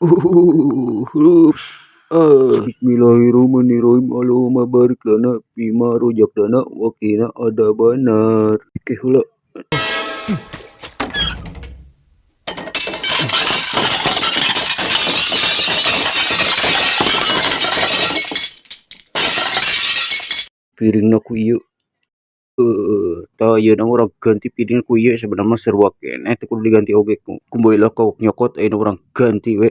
Bismillahirrahmanirrahim. Allahumma barik lana fima rozaqtana wa qina adzabannar. Oke heula. Piringna ku ieu. Tah ieu na urang ganti piring ku ieu, sebenarnya mah sarua keneh teu kudu diganti oge ku bae lah kaok nyokot, ayeuna urang ganti we.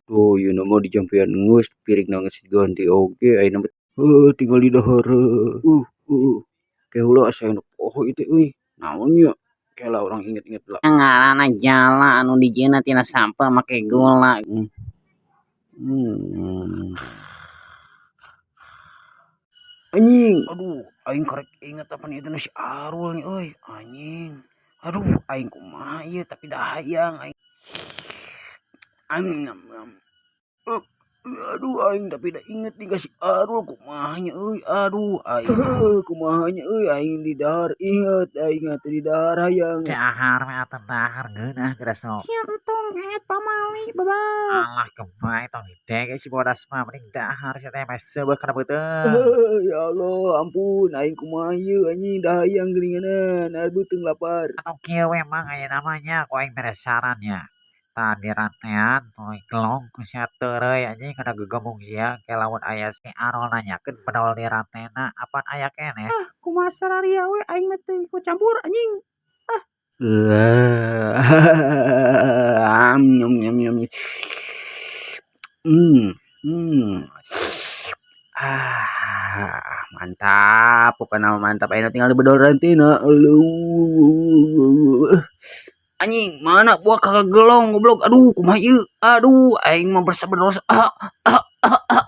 Tuh, ieu mah dijampean geus, piringna geus diganti oge, ayeuna mah heuh tinggal didahar. Ke heula asa nu poho ieu teh euy. Naon nya? Kela urang inget-inget heula. Ngaranna jala anu dijieunna tina sampeu make gula. Anjing, aduh, aing karek inget apan ieu teh si Arul nih euy, anjing. Aduh, aing kumaha ieu, tapi da hayang aing. Aing aduh, aing tapi da inget nih ka si Arul, kumaha nya euy, aduh aing, kumaha nya euy, aing di dahar inget aing teh di dahar hayang. Dahar we atuh, dahar ngeunah geura sok. Sia entong ngeet pamali babak. Alah, gebai tong didege si bodas mah, mending dahar sia teh meh seubeuh kana beuteung. Ya Allah, ampun, aing kumaha ieu anjing, da hayang geuninganan, beuteung lapar. Atuh kieu we mang, ayeuna mah nya ku aing mere saran nya. Tah, dirantean tuluy gelong ku sia teureui anjing kana gegembung sia, ke lamun aya si Arul nanyakeun bedol di rantena apan aya keneh. Ah, kumaha sararia we, aing mah teu ikut campur anjing. Ah. Am nyam nyam nyam. Ah, mantap, pokokna mah mantap. Ayeuna tinggal dibedol rantena. Aduh. Anjing, mana buah kagak gelong goblok. Aduh, kumaha ieu? Aduh, aing mah berasa bedol. Ah, ah, ah, ah, ah.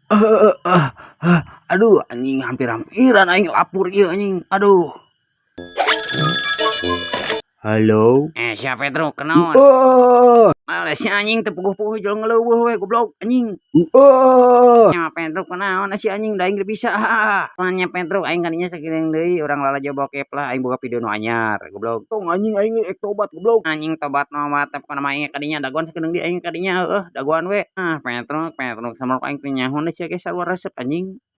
Ah, ah, ah. Aduh, anjing, hampir-hampiran aing lapur ieu anjing. Aduh. Halo. Siapa Pedro? Kenaon? Oh. Malah si anjing teu puguh-puguh jual ngeleuweuh we goblok anjing. Oh. Nya Pedro kunaon si anjing, da aing geus bisa. Nya Pedro, aing kadinya sakieu deui urang lalajo bokep lah, aing boga video nu anyar goblok. Tong anjing, aing ek tobat goblok. Anjing tobat mah teh pokona mah aing kadinya dagoan sakedeung deui aing kadinya heueuh dagoan we. Ah, Pedro, Pedro sama aing teh nyaho sia ge sarua resep anjing.